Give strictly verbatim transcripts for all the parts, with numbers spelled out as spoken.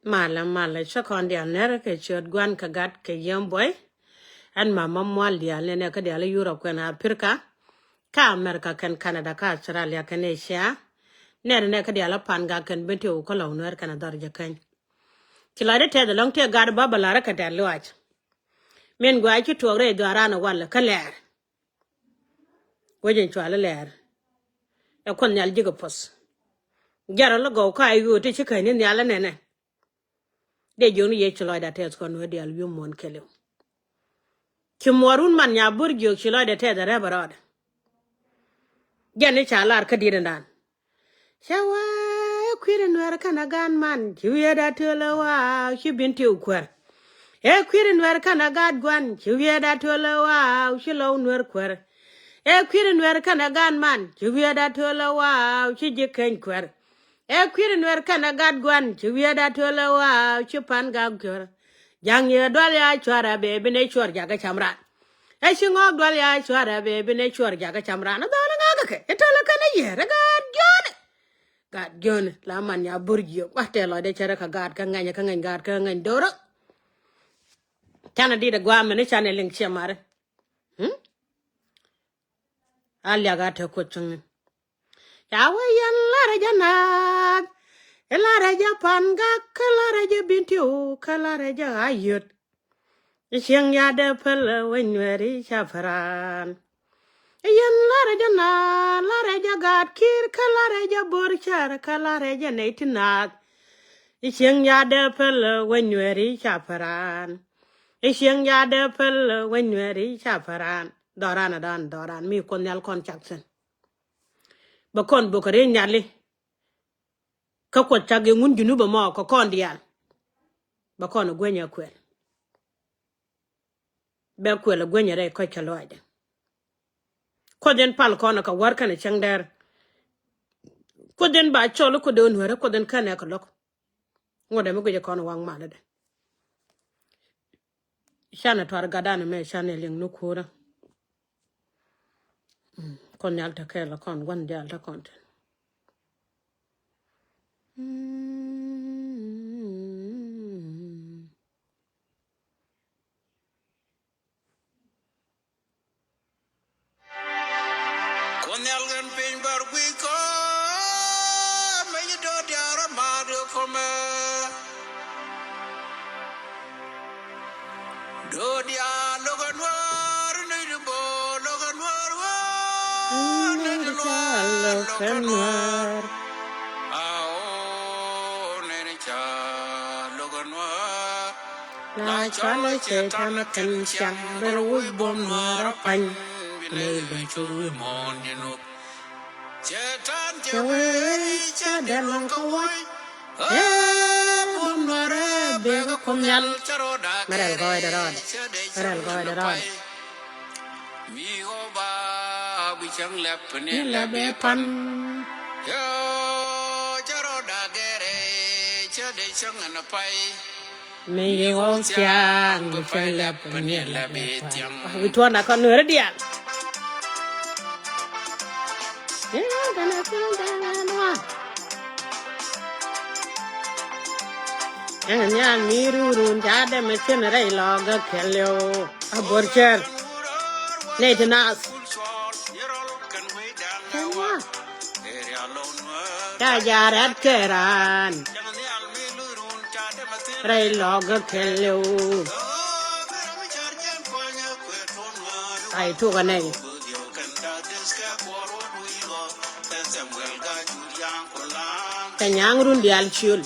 Malɛ, malɛ, cä kɔn diaal nɛr kɛ ciöt Gua̱n kɛ Gat kɛ Yiem Buɔy. Ɛn mama mual diaal nɛnɛ kä diaal Yurop kɛn Aprika, kä Amerika kɛn Kanada kä Australia kɛn Asia. Nɛr nɛ kä diaal Pan Gak kɛn Bentiu kä Lɔw Nuɛr kɛn Dhɔr Jɛ Keny. Ci lɔcdä tɛth ɛlɔ̱ŋ tëë gat bä bä la̱rä kɛ tɛth luaac. Min gua̱a̱c ci tuɔɔk rɛy dhɔaaran ɛ walɛ kä lɛɛr. Wec in cual ilɛɛr. Ɛ Kuoth Nhial ji̱ kɛ puɔth. Jarɔ lä gɔw ka i̱ ɣöö ti ci käny ni nhial inɛnɛ. Dee jiök ni Yecu lɔcdä tɛth kɔn wee diaal wi̱i̱ muɔ̱ɔ̱n kɛɛliw. Ci muɔɔrun man nya bur jiök ci lɔcdä tɛth ɛ rɛp ɛ rɔɔdɛ. Jɛn ni ca lar kä diet indan. Cɛ wee kui̱ri nuɛr kɛnɛ gan man ci wi̱i̱ da töl ɛ waaw ci Bentiu kuäär. Ɛ kui̱ri nuɛr kɛnɛ gat Gua̱n ci wi̱i̱ da töl ɛ waaw ci Lɔw Nuɛr kuäär. Ɛ kui̱ri nuɛr kɛnɛ gan man ci wi̱i̱ da töl ɛ waaw ci Ji̱ Keny kuäär. Ɛ kui̱ri nuɛr kɛnɛ gat Gua̱n ci wi̱i̱ da töl ɛ waaw ci Pan Gak kuäär. Ja̱ŋ yɛ dual ya cuarɛ bee bi nɛ cuɔr jakä cam ran. Ɛ ci ŋɔɔk dual ya cuarɛ bee bi nɛ cuɔr jakä cam ran. Ɛ dhɔl ŋakä kɛ ɛ töl ɛ kɛnɛ yɛɛr ɛ gat jiɔni. Gat jiɔni la man nya bur jiök wa tɛth lɔcdä cärɛ kä gat kä ŋɛny kä ŋɛny gat kä ŋɛny do̱rä. Canɛ dit ɛ gua̱a̱ mɛn i̱ canɛ liŋ ciɛ marɛ. Hmm? A liak a te Kuoth cäŋ ni. Ca wee yɛn larɛ jɛ naath. I̱ larɛ jɛ Pan Gak kä larɛ jɛ Bentiu kä larɛ jɛ Ayöt. I̱ cieŋ yadɛ päl ɛ wec nuɛɛri ca päran. I̱ yɛn larɛ jɛ naath larɛ jɛ gaat ki̱i̱r kä larɛ jɛ bo̱r cär kä larɛ jɛ nɛy ti naath. I̱ cieŋ yadɛ päl ɛ wec nuɛɛri ca päran. I̱ cieŋ yadɛ päl ɛ wec nuɛɛri ca päran. Dhɔran ɛ dan dhɔran mi Kuoth Nhial kɔn cak thi̱n. Bɛ kɔn bok kɛ riey nhiali. Kä Kuoth cak yɛ ŋun Junub ɛmɔ kɛ kɔn diaal. Bɛ kɔn ɛ gueny ɛ kuɛl. Bɛ kuɛl ɛ gueny ɛ rɛy kɔc kɛ lɔaacdɛ. Kuoth in pal kɔn ɛ kɛ wär kɛnɛ cäŋ dɛr. Kuoth in ba cɔl i̱ Kuoth in nuɛrɛ Kuoth in kɛnɛ kɛ lo̱k. Ŋuɔ̱t ɛmɛ guic ɛ kɔn waŋ malä dɛ. Canɛ tuar gatdan ɛmɛ canɛ liŋ ni kuurä. Mm, Kuoth Nhial te kɛɛl ɛ kɔn gua̱n diaal te kɔn te. Mm. Kuoth Nhial ɣän piny bär guic kɔ, meny do̱r diaal rɔ ma̱a̱r yɛ kɔmɛ. Do̱r diaal lo̱k ɛ nuäär, nöy di bo̱o̱r lo̱k ɛ nuäär, wä, nöy di luaar lo̱k ɛ nuäär. Ao, nöy di ca lo̱k ɛ nuäär. La cual ɛ Cɛytan kɛn ciaŋ ben wi̱i̱ buɔ̱m nuäär a pa̱ny. Bi nɛy ben cuɔ̱r wi̱i̱ muɔ̱ɔ̱n ji̱ Nuɔ̱ɔ̱r. Cɛytan cɛ wee cɛ dee luɔ̱ŋ kä wuɔ̱c. Ee buɔ̱m nuäär ɛ bek ɛ Kuoth Nhial. Mɛ rɛl gɔɔydɛ rɔɔdɛ. Mɛ rɛl gɔɔydɛ rɔɔdɛ. Mi ɣɔw ba bi cäŋ lɛp ni lɛp ɛ pan. Yo, cɛ rɔ dagɛrɛ, cɛ dee cäŋ ɛn pay. Mi ɣɔw ciaŋ bi pay lɛp ni lɛp ɛ pan. Wi tuɔn a kɔn nuɛrɛ diaal. Ɛn nhial mi rurun ca dɛmɛ cin rɛy lɔɔk gä kɛl yɛ o. A bo̱r cɛr. Nɛy ti naath. Ca ja̱ rɛ̈t kɛ raan. Rɛy lɔɔk gä kɛl yɛ o. Ay tukä nɛy. Kɛ nyaŋ run diaal ciöl.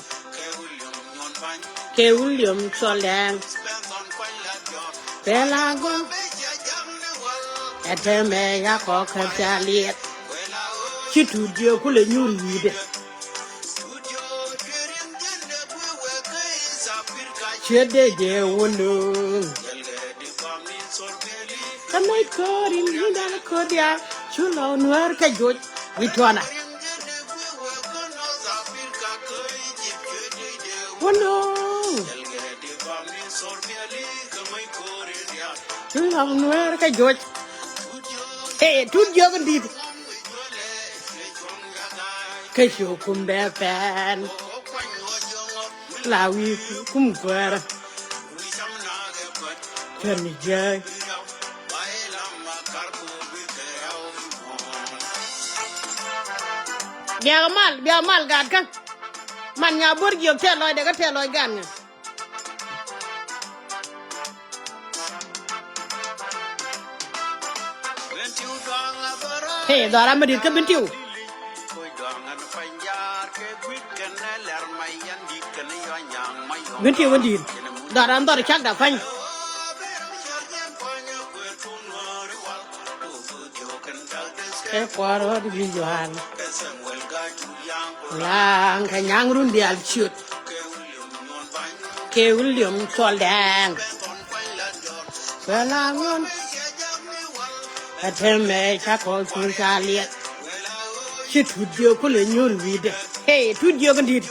Kɛ William Cuɔl Dɛŋ. Kɛ la gɔm. Ɛ tɛmɛ ya kɔk kɛ ca liɛt. Ci tuut jiɛ kulɛ nyuur wi̱i̱dɛ. Ciɛ dee jɛ wä nööŋ. Kä nɛy köör in ji̱n dal köör diaal cu lɔ nuäär kɛ joc wi̱i̱ tuɔna. Wä nööŋ. Cu lɔ nuäär kɛ joc. Ee, tut jiök in di̱t. Kä cu kum bɛ pɛn. La wi̱i̱ kum kuäärä. Cuɛr mi jiääk. Biakä mal, biakä mal gatkä. Man Nyabuɔr Jiök tɛl lɔcdɛ kä tɛl lɔc gan ŋä. Hey, dhɔra mi dit kä Bentiu. Bentiu in dit. Dhɔra in dhɔr cak da kuany. Kɛ kua̱r ɣɔt wi̱i̱ Yohan. Laŋ kɛ nyaŋ run diaal ciöt. Kɛ William Cuɔl Dɛŋ. Bɛ la ŋuɔn. Ɛ tɛmɛ ca kɔk cuun ca liɛth. Ci tut jiök kulɛ nyuur wi̱i̱dɛ. Hey, tut jiök in di̱t.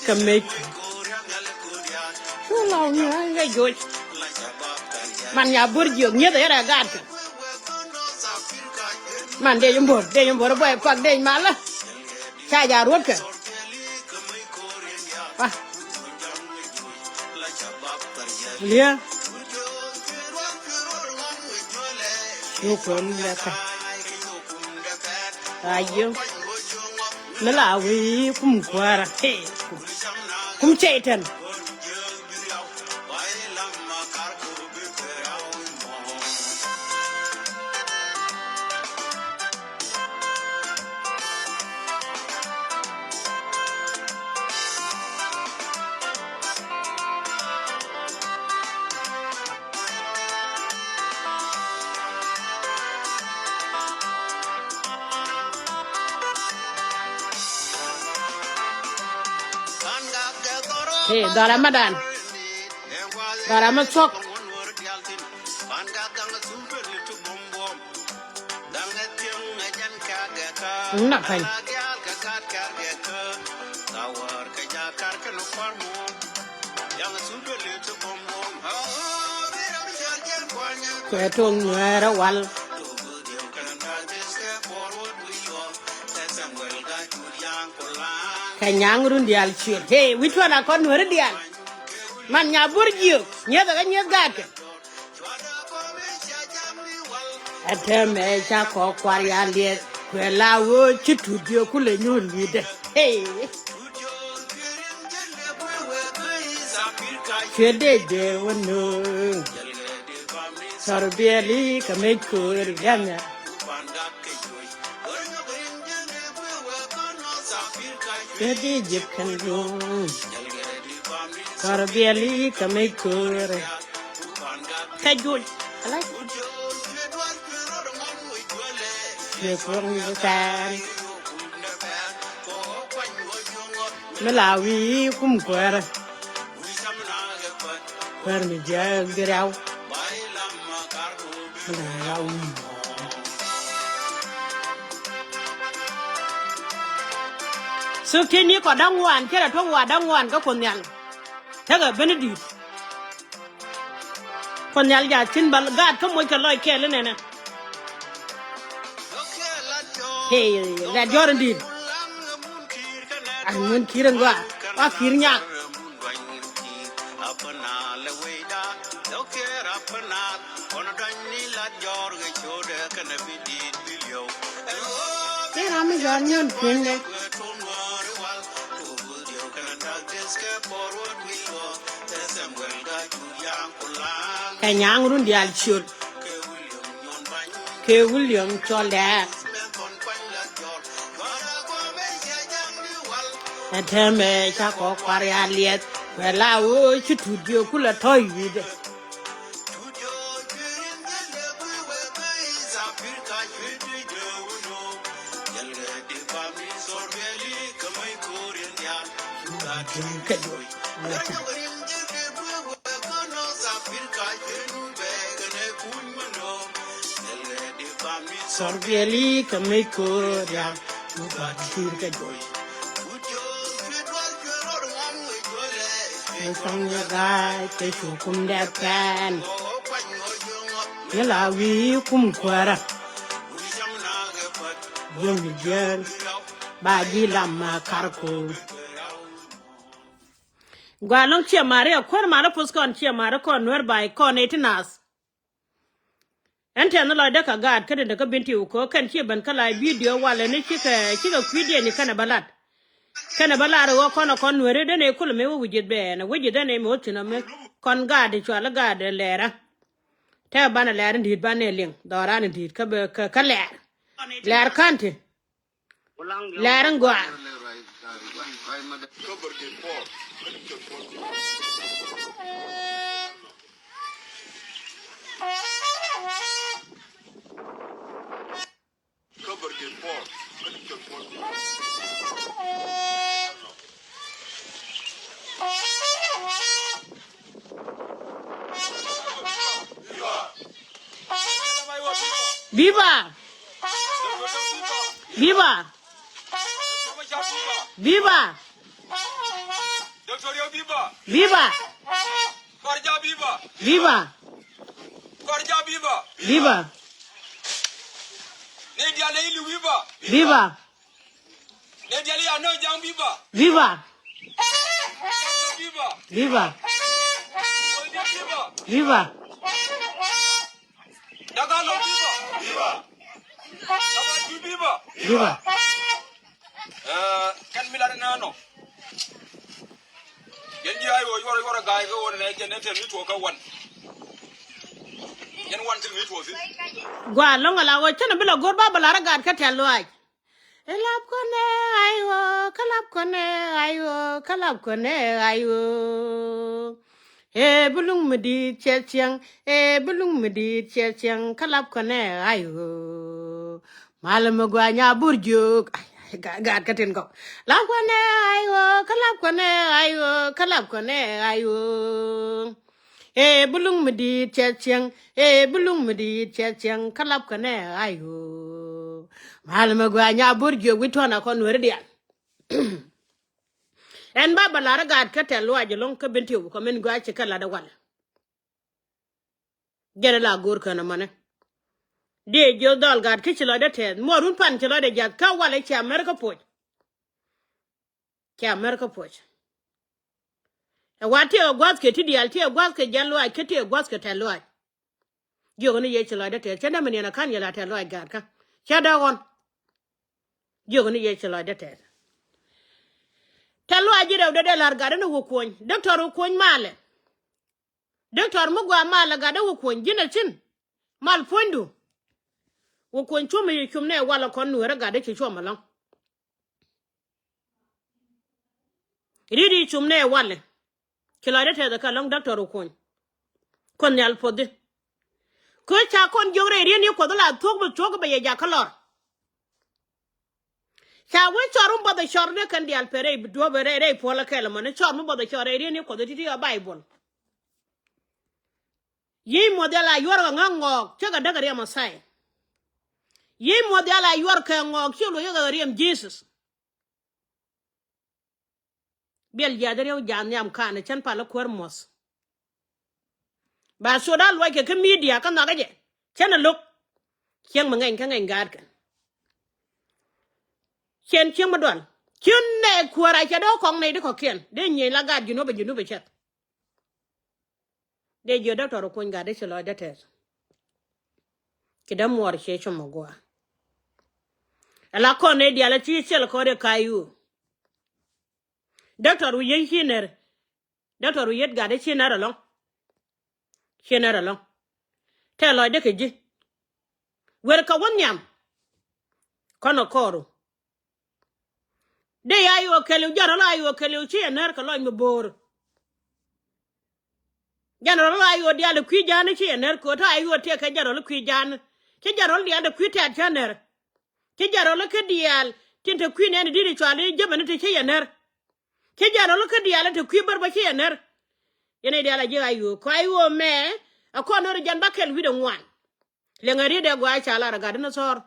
Kɛ mec. Cu lɔw ni ɣän kɛ joc. Man Nyabuɔr Jiök nyieth ɛ yɛn ɛ gaatkɛ. Man dec in bo̱r, dec in bo̱r ɛ buɔy kuak dec malä. Ca ja ruɔ̱tkɛ. Wa. Liɛ. Cu kuɛn lɛkɛ. Ayo. Mi la wi̱i̱ kum kuäärä. Hey. Kum cɛy-tan. Hey, dhɔra madan. Dhɔra ma thuɔ̱k. Ŋun a pa̱ny. Kuɛ toŋ Nuɛɛrä wal. Kɛ nyaŋ run diaal ciöt. Hey, which one a kɔn Nuɛɛrä diaal? Man Nyabuɔr Jiök. Nyieth ɛ kä nyieth gaatkɛ. Ɛ tɛmɛ ca kɔk kuar ya liɛth. Kuɛ la ɣöö ci tut jiök kulɛ nyuur wi̱i̱dɛ. Hey. Cuɛ dee jɛ wä nööŋ. Thɔr biɛli kɛ mec ko̱o̱r gɛmɛ. Cuɛ dee jɛ kɛn duŋ. Thɔr biɛli kɛ mec ko̱o̱r. Kɛ juc. Ala. Cuɛ kuɔŋ kɛn. Mi la wi̱i̱ kum kuäärä. Kuäär mi jiääk dhi rɛw. Mi la wi̱i̱. Thuk ti ni kɔ da̱ŋ wan, cɛ rɛ tuɔ̱k wa da̱ŋ wan kä Kuoth Nhial. Tekɛ ben di̱i̱t. Kuoth Nhial jaathin bal gaat kä moc kɛ lɔc kɛɛl inɛnɛ. Hey, lɛt jɔr in di̱i̱t. An ŋun ki̱i̱r in gɔaa wa ki̱i̱r nyaak. Ti ram mi jɔr nyɔn kui̱n dɛ. Kɛ nyaŋ run diaal ciöt. Kɛ William Cuɔl Dɛɛk. Ɛ tɛmɛ ca kɔk kuar ya liɛth. Kuɛ la ɣöö ci tut jiök kulɛ tɔ̱ wi̱i̱dɛ. Thɔr biɛli kɛ mec ko̱o̱r ya. Kɛ cuɔ̱ŋ yɛ ga̱a̱c kɛ cu kum dɛ pɛn. Yɛ la wi̱i̱ kum kuäärä. Ba ji̱ lam ma kar ku. Gua lɔŋ ciɛ mari a kuäär mari puth kɔn ciɛ mari kɔn nuɛr bay kɔn iti nath. Ɛn tɛn lɔcdä kä gaat kä tɛn kä bin ti wä kɔ kɛn ci ben kä la bidio walɛ ni cikɛ cikɛ kui̱diɛn ni kɛnɛ bä lat. Kɛnɛ bä lar ɣöö kɔn a kɔn nuɛri den ɛ kulɛ mi wä wi̱cit bɛ ɛn wi̱cit den ɛ mi wä thi̱n ɔ mi kɔn gaat cual gaat lɛɛrä. Tɛ banɛ lɛɛr in di̱i̱t banɛ liŋ dhɔran in di̱i̱t kä bɛ kä lɛɛr. Lɛɛr ka̱n ti. Lɛɛr in gɔaa. Viva! Viva! Viva! Viva! Viva! Viva! Viva! Viva! Viva! Viva! Viva! Kɛn mi lat inɛ nɔ. Yɛn ji̱ ay wä yuɔr yuɔr a ga̱a̱y kä wä nɛ jɛn nɛ tɛn mi tuɔɔk kä wan. Yɛn wan thil mi tuɔɔk thi̱n. Gua lɔŋ ala wä cɛn a bi la go̱r ba bä lar a gaat kä tɛ̈th lɔaac. Ɛ lap kɔnɛ ay wä kä lap kɔnɛ ay wä kä lap kɔnɛ ay wä. Ɛ bi luŋ mi di̱i̱t cɛ ciɛŋ ɛ bi luŋ mi di̱i̱t cɛ ciɛŋ kä lap kɔnɛ ay wä. Mal mi gua nya bur jiök. Ay, ay, ga- gaat kä tin kɔk. Lap kɔnɛ ay wä kä lap kɔnɛ ay wä kä lap kɔnɛ ay wä. Ee bi luŋ mi di̱i̱t cɛ ciɛŋ ee bi luŋ mi di̱i̱t cɛ ciɛŋ kä lap kɔnɛ ay wä. Mal mi gua nya bur jiök wi̱c tuɔn a kɔn nueri diaal. Ɛn ba bä lar a gaat kä tɛ̈th lɔaac ɛlɔ̱ŋ kä bin tiw kɔ min gua ci kɛ lat a wal. Jɛn la go̱o̱r kän ɛmɔnɛ. Diɛ jiöth dhɔl gat kä ci lɔcdä tɛth muɔrun pan ci lɔcdä jath kä walɛ ci America puɔc. Ci America puɔc. Ɛ wa tiɛ gua̱th kɛ ti diaal tiɛ gua̱th kɛ jɛn luaac kä tiɛ gua̱th kɛ tɛth luaac. Jiök ni yɛ ci lɔcdä tɛth cä dämɛ niɛn a ka̱n yɛ la tɛth luaac gat kä cä däk ɣɔn. Jiök ni yɛ ci lɔcdä tɛth. Tɛth luaac ji̱ rɛw dee dee la̱r gat ni wä kuɔny däk tɔr wä kuɔny malɛ. Däk tɔr mi gɔaa mal ɛ gat dee wä kuɔny ji̱n ɛ thi̱n. Mal puɔ̱nydu. Wä kuɔny cuɔ̱m i̱ cum nɛ wal ɛ kɔn nueer ɛ gat dee ci cuɔ̱m ɛlɔ̱ŋ. Ri̱t i̱ cum nɛ wal ɛ. Ci lɔcdä tɛth ɛ kɛ lɔ̱ŋ däk tɔr wä kuɔny. Kuɔth nhial puɔthi. Kä ca kɔn jiök rɛy ri̱n i̱ kuɔth la thuɔ̱k bi thuɔ̱k bɛ yɛ jakä lɔr. Ca wee cɔr wun bath ɛ cɔr ni kɛn diaal pɛ rɛy duɔ̱p rɛy rɛy puɔl ɛ kɛl ɛmɔni cɔr mi bath ɛ cɔr rɛy ri̱n i̱ kuɔth ɛ ti̱ti̱ ɛ Baibol. Yiey muɔth yal a yuɔr kɛ ŋäk ŋɔɔk cä kɛ däk kɛ riɛm Mɛthia. Yiey muɔth yal a yuɔr kɛ ŋɔɔk ci luɔc kɛ riɛm Jesus. Biɛl jiath riɛw jath nhiam ka̱n cän pal kuäär muɔth. Ba sot a luɔc kɛ kä media kä nhɔakä jɛ cän a lo̱k. Cieŋ mi ŋɛny kä ŋɛny gaatkɛ. Cien cieŋ mi dual cien nɛ kuäär a cɛ dee kɔŋ nɛy di kɔ̱kiɛn dee nyieny la gaat junub ɛ junub ɛ cɛth. Dee jiö däktɔr kuny gat dee ci lɔcdä tɛth. Ci dee muɔɔr ciɛ com a gua̱a̱. Ala kɔn nɛy diaal a ci ciɛl kɔn dee ka̱a̱c yu. Däktɔr wi̱c yec ci nɛr. Däktɔr wi̱c yet gat dee ci nɛr ɛlɔ̱ŋ. Ci nɛr ɛlɔ̱ŋ. Tɛth lɔcdä kɛ ji̱. Wer kɛ wä nhiam. Kɔn ɛ kɔɔru. Dee ya yɛ wä kɛliw jɛn rɔl a yɛ wä kɛliw ci yɛ nɛr kɛ lɔc mi bo̱o̱r. Jɛn rɔl a yɛ wä diaal kui̱ ja̱a̱n ci yɛ nɛr kööt a yɛ wä tiɛk kɛ jɛn rɔl kui̱ ja̱a̱n. Ci jɛn rɔl diaal kui̱ tɛ̈t cä nɛr. Ci jɛn rɔl kä diaal tin te kui̱ nɛn di̱t cual i̱ jepɛn ti ci yɛ nɛr. Ci jɛn rɔl kä diaal te kui̱ bär bä ci yɛ nɛr. Yɛn i̱ diaal a ji̱ a yɛ wä kɔ a yɛ wä mɛ. A kɔn nöör jɛn ba kɛl wi̱cdɛ ŋuan. Liɛŋɛ riet dee gua̱a̱c ca lar a gat in a thɔɔr.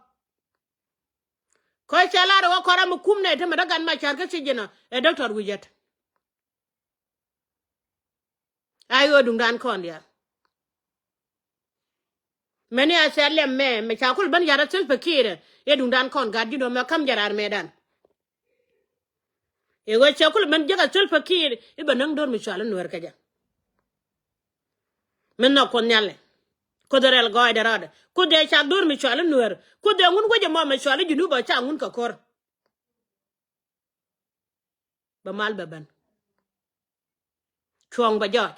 Kä ca lar ɛ wä kɔn ram mi kum nɛ te mɛ dä gat ma ca̱r kä ci ji̱n ɛ däktɔr wi̱c yet. A yɛ wä duŋdan kɔn diaal. Mɛni a cɛ lɛm mɛ mɛ ca kul ben yat a Salva Kiir. I̱ duŋdan kɔn gat ji̱n ɔ mɛ käm jɛ raar mɛtdan. I̱ ɣöö cɛ kul ben jiäk a Salva Kiir i̱ bɛ näŋ do̱r mi cual i̱ Nuäär kɛ jɛ. Mi nhɔk Kuoth Nhial i̱ Kuoth rɛl gɔɔydɛ rɔɔdɛ. Kuoth dee cak do̱r mi cual i̱ Nuäär. Kuoth dee ŋun wec ɛmɔ mɛ cual i̱ Junub ɔ ca ŋun kɛ ko̱r. Bɛ mal bɛ ben. Cuɔ̱ɔ̱ŋ bɛ jɔɔc.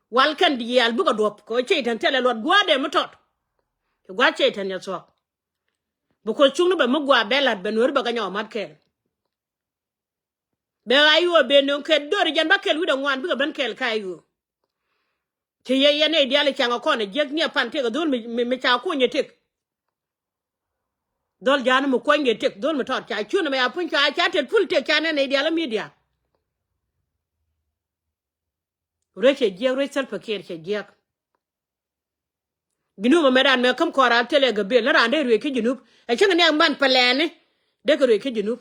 Wal kɛn diaal bikɛ duɔ̱p kɛ ɣöö Cɛytan thilɛ luɔt gua̱a̱thdɛ mi tɔt. Ci gua̱a̱th Cɛytan yɛ thuɔ̱k. Because cuŋni bɛ mi gua̱a̱ bɛ la̱t bɛ Nuääri bɛ kɛ nyɔk mat kɛɛl. Bɛ ɣa̱c ɣöö ben nöŋ kɛ do̱ri jɛn ba kɛl wi̱cdɛ ŋuan bikɛ ben kɛɛl ka̱a̱c ɣöö. Ci yɛ yɛn nɛy diaal i̱ ca̱ŋ ɛ kɔn ɛ jiäk ni ɛ pan tëk ɛ dho̱l mi, mi, mi ca kuɔny ɛ tëk. Dhɔl ja̱a̱n mi kuɔ̱nydiɛn tëk dho̱l mi tɔt ca cun ɛmɛ a puny ca ca tet pul tëk ca nɛn nɛy diaal ɛ midia. Ruec cɛ jiäk, ruec Salva Kiir cɛ jiäk. Junub ɛmɛ raan mɛ käm kɔn raan thilɛ gabil ni raan dee ruëëc kä Junub. Ɛ cäŋ ni ɛ man pɛlɛɛni dee kɛ ruëëc kä Junub.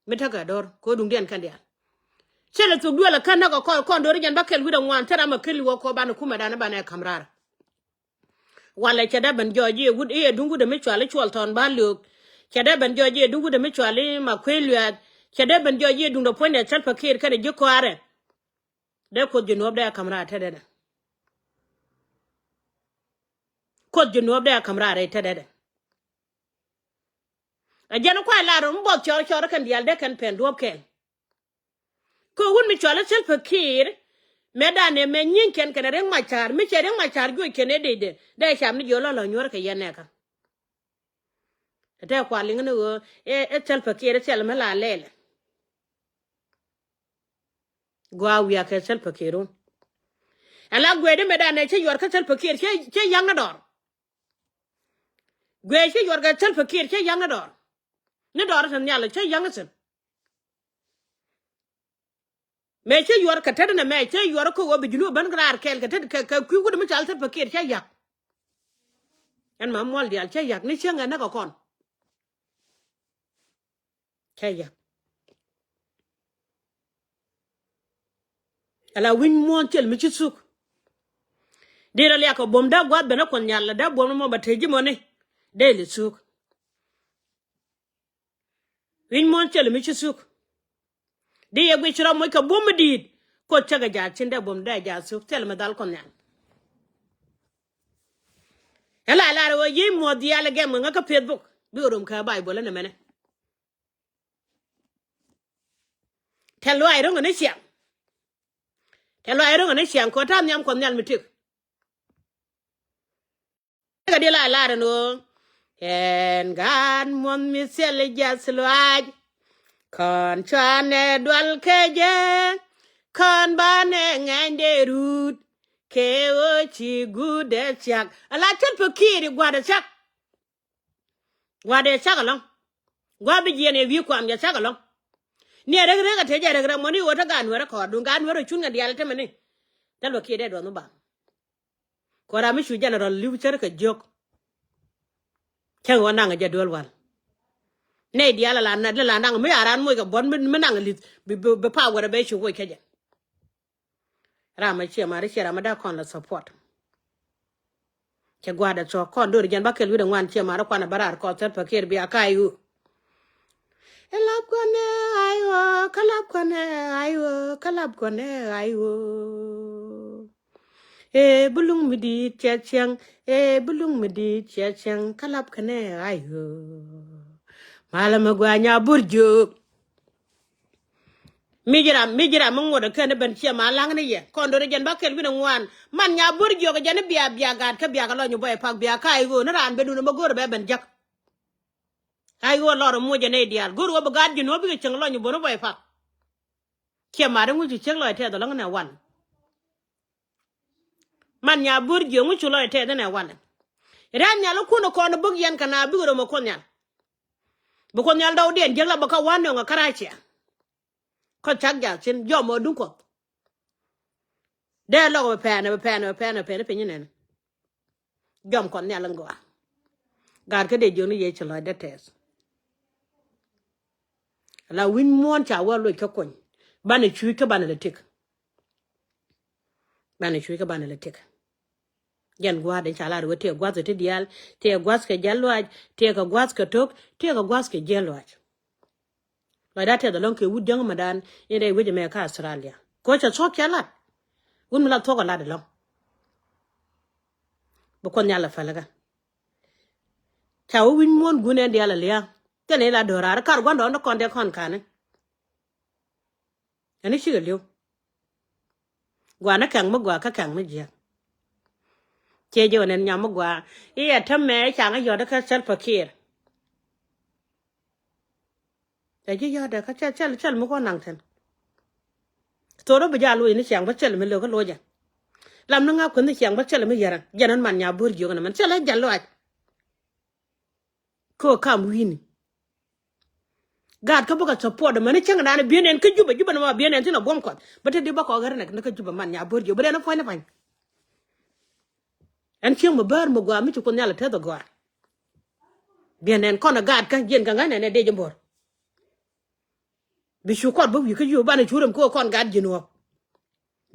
Mi tekɛ do̱r kɛ ɣöö duŋdiɛn kɛn diaal. Thilɛ thuk duël ɛ kän näk ɛ kɔn, kɔn do̱ri jɛn ba kɛl wi̱cdɛ ŋuan thil ram ɛ kɛl i̱ wä kɔ banɛ kumɛ dan i̱ banɛ ka̱m raar. Walɛ cɛ dee ben jɔɔc i̱ wut i̱ duŋ wut ɛmi cual i̱ Cuɔl Thɔn Bal Liöök. Cɛ dee ben jɔɔc i̱ duŋ wut ɛmi cual i̱ Makuëë Luɛth. Cɛ dee ben jɔɔc i̱ duŋdɛ puɔ̱nydɛ Salva Kiir kɛnɛ ji̱ kɔaarɛ. Dee Kuoth Junub dee ka̱m raar tetdɛ. Kuoth Junub dee ka̱m raar tetdɛ. Ɛ jɛn kuay lar mi buɔth cɔɔr cɔɔr kɛn diaal dee kɛn pɛn duɔ̱ɔ̱p kɛn. Kɛ wut mi cual i̱ Salva Kiir mɛ danɛ mɛ nyi̱n kɛn kɛn Riek Machar mi cɛ Riek Machar juɔc kɛn ëë dee dee dee cam ni jiɔl lɔ lɔ nyuɔ̱r kɛ yɛn nɛɛkä. Ɛ tɛ kual liŋ ni ɣöö ɛ Salva Kiir ɛ thil mi la lɛlɛ. Gua̱a̱ wiak kɛ Salva Kiir wun. Ɛ la guɛcdi mɛ danɛ cä yuɔr kä Salva Kiir cä yaŋ ni dɔr. Guɛc cä yuɔr kɛ Salva Kiir cä yaŋ ni dɔr. Ni dɔr te nhial cä yaŋ ni thi̱n. Mëë cä yuɔr kɛ tet nɛ mɛ cä yuɔr kä ɣöö bi Junub ben raar kɛɛl kɛ tet kɛ kui̱ wut mi cal Salva Kiir cä yak. Ɛn ma muɔl diaal cä yak ni cäŋ ɛ näk ɛ kɔn. Cä yak. Ala wi̱ny muɔ̱ɔ̱n thil mi ci thuk. Dee rɔ liak kɛ buɔ̱m dee gua̱th ben ɛ Kuɔth Nhial la dee buɔ̱m ni mɔ ba te ji̱ mɔni. Dee li thuk. Wi̱ny muɔ̱ɔ̱n thil mi ci thuk. Dee yɛ guic ci rɔ moc kɛ buɔ̱m mi di̱i̱t. Kuoth cäkɛ jaat cin dee buɔ̱m dee jaat thuk thil mi dhal Kuɔth Nhial. Ɛ la lar ɣöö yiëë muɔ̱ɔ̱th diaal ɛ gɛm kɛ ŋä kä Facebook bikɛ rom kɛ Baibol ɛn ɛmɛnɛ. Tɛ̈th luaac ro̱ŋ ɛ ni ciaŋ. Tɛ̈th luaac ro̱ŋ ɛ ni ciaŋ kɛ ɣöö ta̱a̱ nhiam Kuɔth Nhial mi tëk. Kɛ di̱ la lar ɛn ɣöö ɛn gaat muɔ̱th mi thil jiath luaac. Kɔn cuanɛ dual kɛ jɛ. Kɔn banɛ ŋɛny dee rut. Kɛ ɣöö ci guut dee thiak. Ala Salva Kiir i̱ gua̱a̱r dee thiak. Gua̱a̱r dee cak ɛlɔ̱ŋ. Gua̱a̱r bi jiɛn ɛ wi̱i̱ kuam jɛ cak ɛlɔ̱ŋ. Ni ɛ rek rek ɛ te jɛ rek rek mɔni ɣöö te gaat Nuɛɛr ɛ kɔɔr duŋ gaat Nuɛɛr ɛ cun kɛ diaal ɛ te mɛni. Te luɔ̱k kiɛ dee duɔth mi baŋ. Kuɔra mi cu general li̱w cär kɛ jiök. Cäŋ ɣöö naŋ jɛ duel wal. Nɛy diaal ala nat la naŋ mi a raan moc kɛ buɔ̱t mi naŋ li̱th bi, bi, bi power bɛ cu woc kä jɛ. Ram a ciɛ mari ciɛ ram a dak kɔn la support. Cɛ gua̱a̱dɛ thɔɔk kɔn dor jɛn ba kɛl wi̱dɛ ŋuan ciɛ mari kuan a bä raar kɔth Salva Kiir bia ka̱a̱c ɣöö. Ɛ lap kuanɛ ay ɣöö, kä lap kuanɛ ay ɣöö, kä lap kuanɛ ay ɣöö. Ee bi luŋ mi di̱i̱t cɛ cieŋ, ee bi luŋ mi di̱i̱t cɛ cieŋ, kä lap kuanɛ ay ɣöö. Malɛ mi gua̱a̱ nya bur jiök. Mi ji̱ ram, mi ji̱ ram mi ŋuɔ̱t ɛ kɛn ben ciɛ ma la̱ŋ ni yɛ. Kɔn do̱r jɛn ba kɛl wi̱n ɛ ŋuan. Man nya bur jiök ɛ jɛn i̱ bia, bia gaat kä bia kɛ lɔny bä ipak bia ka̱a̱c ɣöö ni raan ben dun ɛmɛ go̱o̱r ɛ bɛ ben jäk. Ka̱a̱c ɣöö lɔr ɛ muɔc ɛ nɛy diaal. Go̱o̱r ɣöö bi gaat ji̱ nuɔ̱ɔ̱p bikɛ cieŋ lɔny bä ni bä ipak. Ciɛ ma ri ŋuc ci ciek lɔc tɛth ɛ lɔ̱ŋ nɛ wal. Man nya bur jiök ŋuc cu lɔc tɛth nɛ wal. Rɛn nhial ikun ɛ kɔn ɛ bäk yɛn kɛ na bikɛ rom ɛ Kuoth Nhial. Bi Kuoth Nhial dɔwdiɛn jiäk la bä kä wa̱n nöŋ ɛ kära̱c ciɛ. Kä cak jath cin jɔm ɔ duŋ Kuɔth. Dee lɔk bɛ pɛn, bɛ pɛn, bɛ pɛn, bɛ pɛn piny nɛn. Jɔm Kuɔth Nhial in gɔaa. Gaat kä dee jiök ni yee ci lɔcdä tɛth. La wi̱ny muɔ̱ɔ̱n ca wä loc kä kony. Banɛ cuuc kä banɛ lɛ tik. Banɛ cuuc kä banɛ lɛ tik. Jɛn gua̱a̱th in ca lar wee tëë gua̱a̱th kɛ ti diaal, tëë gua̱a̱th kɛ jiɛl luaac, tëë kɛ gua̱a̱th kɛ tok, tëë kɛ gua̱a̱th kɛ jiɛl luaac. Lɔcda tɛth ɛlɔ̱ŋ kɛ wut jäŋ mɛ dan in rɛy wec ɛmɛ kä Australia. Kɛ ɣöö cɛ thuɔ̱k cɛ lat. Wut mi la thuɔ̱k ɛ lat ɛlɔ̱ŋ. Bi Kuoth Nhial ɛ päl kä. Ca wä wi̱c muɔ̱ɔ̱n gun ɛn diaal ɛ lia̱a̱. Thilɛ ni la do̱raar kar gua̱ndɔɔŋni kɔn dee kɔn ka̱ni. Ɛn i̱ cikɛ li̱w. Gua̱a̱ ni kɛŋ mi gua̱a̱ kä kɛŋ mi jiääk. Ciɛ jiɛ wä nɛn nyam mi gua̱a̱ i̱ ɛ tämɛ i̱ ca̱ŋ i̱ yɔ̱t ikä Salva Kiir. Ɛ ji̱ yɔ̱t ɛ kä cɛl cɛl cɛl mi kɔn naŋ thi̱n. Thok rɔ bi jaa loc ni ciaŋ bä cɛl mi lo̱k kä loc ɛ. Lam ni ŋa̱ kueth ni ciaŋ bä cɛl mi yɛrɛ jɛn ɛn man nya bo̱r jiök ɛn ɛmɛn cɛl ɛ jɛn lɔaac. Kɛ ɣöö kam wi̱i̱ni. Gaat kä bä kɛ support mɛn i̱ cäŋ naan bi̱i̱n ɛn kä Jubɛ, Jubɛ nɔmɔ bi̱i̱n ɛn thi̱n a buɔ̱m kɔth. Bä te di bä kɔk ɣär nɛk ni kä Jubɛ man nya bo̱r jiök bä dɛn i̱ puɔ̱ny ni pa̱ny. Ɛn cieŋ mi bäär mi gɔaa mi ci Kuoth Nhial ɛ tɛth ɛ gɔaa. Bi̱i̱n ɛn kɔn ɛ gaat kä jiɛn kɛ ŋa̱c nɛn ɛ dee ji̱ bo̱r. Bi cu kɔn bä wi̱i̱ kä Jubɛ banɛ cu rem kɛ ɣöö kɔn gaat ji̱n ɣɔ̱p.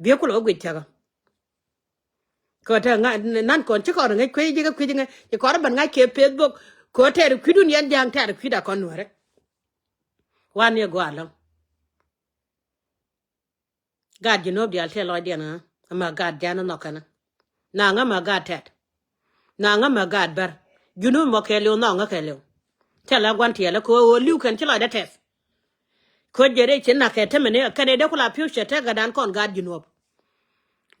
Biɛ kulɛ wä guic cäkä. Kɛ ɣöö te ŋa̱ nan kɔn ci kɔn ŋäc kuec ji̱ kä kuec ŋäc ci kɔn rɔ ben ŋa̱c kɛ Facebook. Kɛ ɣöö tɛɛr kui̱dun yɛn ja̱a̱ŋ tɛɛr kui̱da kɔn nuäärä. Wan yɛ gɔaa lɔ̱ŋ. Gaat Junub diaal tëë lɔcdiɛn ɣä. Ama gaat ja̱a̱n nhɔk kɛn. Naŋä ma gaat tɛt. Naŋä ma gaat bär. Junub mɔ kɛɛliw nhɔŋä kɛɛliw. Thilɛ gua̱n tiɛɛlä kɛ ɣöö li̱w kɛn ci lɔcdä tɛth. Kɛ ɣöö jɛ rɛy ci nak kɛ tämɛ ni kɛn ëë dee kula pi̱w cɛ tɛk gatdan kɔn gaat Junub.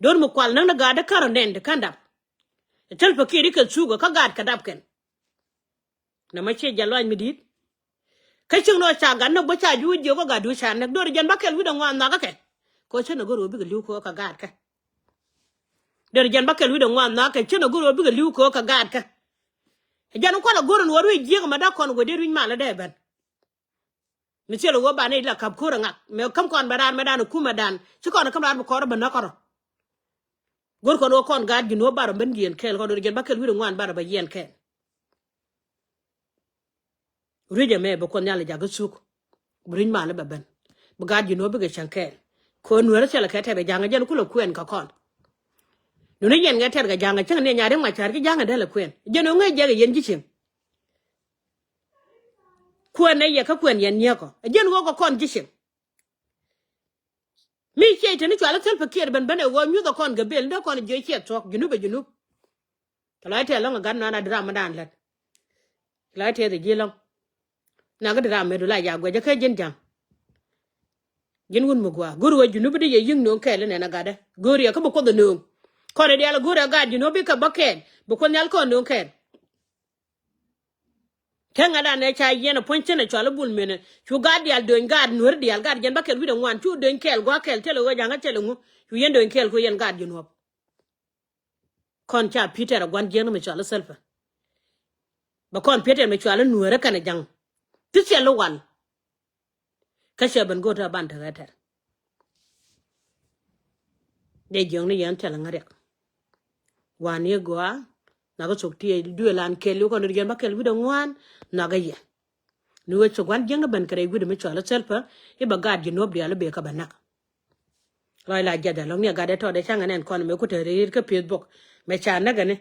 Do̱r mi kual näk ni gaat dee kärɔ nɛn ti kän dap. Thil pɛ kiɛ ri kɛ thukä kä gaat kɛ dap kɛn. Nɛ mɛ ciɛ jɛ luac mi di̱i̱t. Kä cieŋ ni ɣä ca gat ni bä ca juuc jiök kä gatdu ca näk do̱r jɛn bä kɛl wi̱cdɛ ŋuan nhɔakä kɛ. Kɛ ɣöö cä ni go̱r ɣöö bikɛ li̱w kɛ ɣöö kɛ gaatkɛ. Do̱r jɛn bä kɛl wi̱cdɛ ŋuan nhɔakä kɛ cä ni go̱r ɣöö bikɛ li̱w kɛ ɣöö kɛ gaatkɛ. Jɛn kualɛ go̱r ɛn ɣöö ruec jiäk ɛmɛ da̱k kɔn ɣöö dee ruec malä dee ben. Mi thilɛ ɣöö banɛ ilɛ ka̱p ko̱r ɛ ŋak mɛ käm kɔn bɛ raan mɛ dan ɛ kumɛ dan ci kɔn ɛ käm raan bi kɔn rɔ bä näk kärɔ. Go̱r kɔn ɣöö kɔn gaat Junub barɔ ben jiɛn kɛɛl kɔn do̱r jɛn bä kɛl wi̱cdɛ ŋuan barɔ bä jiɛn kɛɛl. Ruec ɛmɛ bi Kuoth Nhial jakä thuk. Bi ruec malä bɛ ben. Bi gaat Junub bikɛ cäŋ kɛɛl. Kɛ ɣöö nueerä thilɛ kɛ tɛt kɛ ja̱ŋä jɛn kulɛ kuɛn kɛ kɔn. Nuni yɛn kɛ tɛt kɛ ja̱ŋä cäŋ ni nya ri ŋuac ca̱r ki ja̱ŋä dee lɛ kuɛn jɛn ɣöö ŋäc jɛk yɛn ji̱ cieŋ. Kuɛn ɛ yɛ kä kuɛn yɛn nyiäkɔ ɛ jɛn ɣöö kɛ kɔn ji̱ cieŋ. Mi ciɛc teni cual i̱ Salva Kiir ben ben ɛ ɣöö nyuthɛ kɔn gɛ bel ni dee kɔn jiɛ ciɛ thuɔ̱k Junub ɛ Junub. Kɛ lɔc tɛth lɔ̱ŋ ɛ gat nɔn a dram mi dan lät. Kɛ lɔc tɛth ɛ ji̱ lɔ̱ŋ. Nak kä dram mëë du la ya guɛcä kä ji̱n ja̱ŋ. Ji̱n wun mi gua̱a̱ go̱r wä Junub bi di yɛ yi̱ŋ nööŋ kɛɛl inɛn a gatdä go̱r yɛ kä bi Kuoth ɛ nööŋ. Kɔn ɛ diaal ɛ go̱r ɛ gat Junub bikɛ bä kɛɛl bi Kuoth Nhial kɔn nööŋ kɛɛl. Kä ŋa̱t anɛ ca yɛn ɛ puɔ̱ny cin ɛ cɔal i̱ bul menɛ cu gaat diaal do̱ny gaat nueeri diaal gaat jɛn bä kɛl wi̱cdɛ ŋuan cu do̱ny kɛɛl gua̱a̱k kɛɛl thilɛ ɣöö ja̱ŋä thilɛ ŋu cu yɛn do̱ny kɛɛl ku yɛn gaat ji̱ nuɔ̱p. Kɔn ca Peter ɛ gua̱n jiäkni mi cɔal i̱ Salva. Bɛ kɔn Peter mi cɔal i̱ nueeri kɛnɛ ja̱ŋ. Ti thil i̱ wal. Kä cɛ ben go̱o̱r tɛ ban tekɛ tɛr. Dee jiökni yɛn thilɛ ŋäriɛk. Wan i̱ gɔaa. Nakä thok ti duëël an kɛl i̱ kɔn ri jɛn bä kɛl wi̱cdɛ ŋuan. Nakä yɛ. Ni wee cɛ gua̱n jiäkni ben kɛ rɛy wi̱cdɛ mi cɔal i̱ Salva i̱ bɛ gaat ji̱ nuɔ̱p diaal i̱ bee kä bɛ näk. Lɔc la jiɛth ɛlɔ̱ŋ ni a gat ɛ tɔt ɛ ca̱ŋ ɛn ɛn kɔn mɛ ku te ri̱i̱t kä Facebook mɛ ca näk ɛni.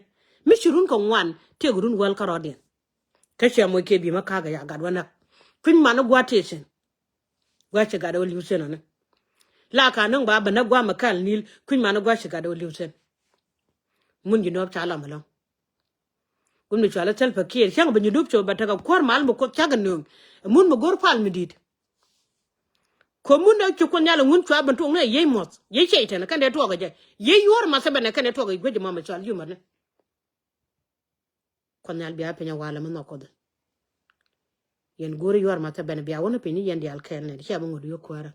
Mi ci run kɛ ŋuan tëëk run wäl kärɔɔdiɛn. Kä ciɛ moc kiɛ bi̱i̱ mä ka̱a̱k ɛ ya gat wä näk. Kui̱ny man i̱ gua̱a̱th tëë thi̱n. Gua̱a̱th ci gat ɛ wä li̱w thi̱n ɔni. La ka nöŋ ba bä näk gua̱a̱th mɛ kal ni̱i̱l kui̱ny man i̱ gua̱a̱th ci gat ɛ wä li̱w thi̱n. Mun ji̱ nuɔ̱ɔ̱p ca lam ɛlɔ̱ŋ. Gun mi cual i̱ Salva Kiir cäŋ bi Junub cop bɛ tekɛ kuäär mal mi Kuoth cakɛ nööŋ. Ɛ mun mi go̱r pal mi di̱i̱t. Kɛ mun dee ci Kuoth Nhial ɛ ŋun cua ben tuɔɔk ni ɛ yiey muɔth yiey cɛy tɛn kɛn dee tuɔɔk ɛ jɛ yiey yuɔ̱ɔ̱r math ɛ ben ɛ kɛn dee tuɔɔk ɛ guiec ɛ mɔmɛ cual yumät ni. Kuoth Nhial bia piny ɛ walɛ mi nhɔk Kuoth. Yɛn go̱o̱ri yuɔ̱ɔ̱r math ɛ ben bia wä ni piny ni yɛn diaal kɛɛl nɛn ciɛ bi ŋot yio̱k kuäärä.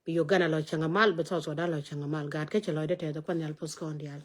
Bi Uganda lɔ cäŋ ɛ mal bi South Sudan lɔ cäŋ ɛ mal gaat kä ci lɔcdä tɛth ɛ Kuoth Nhial puɔth kɔn diaal.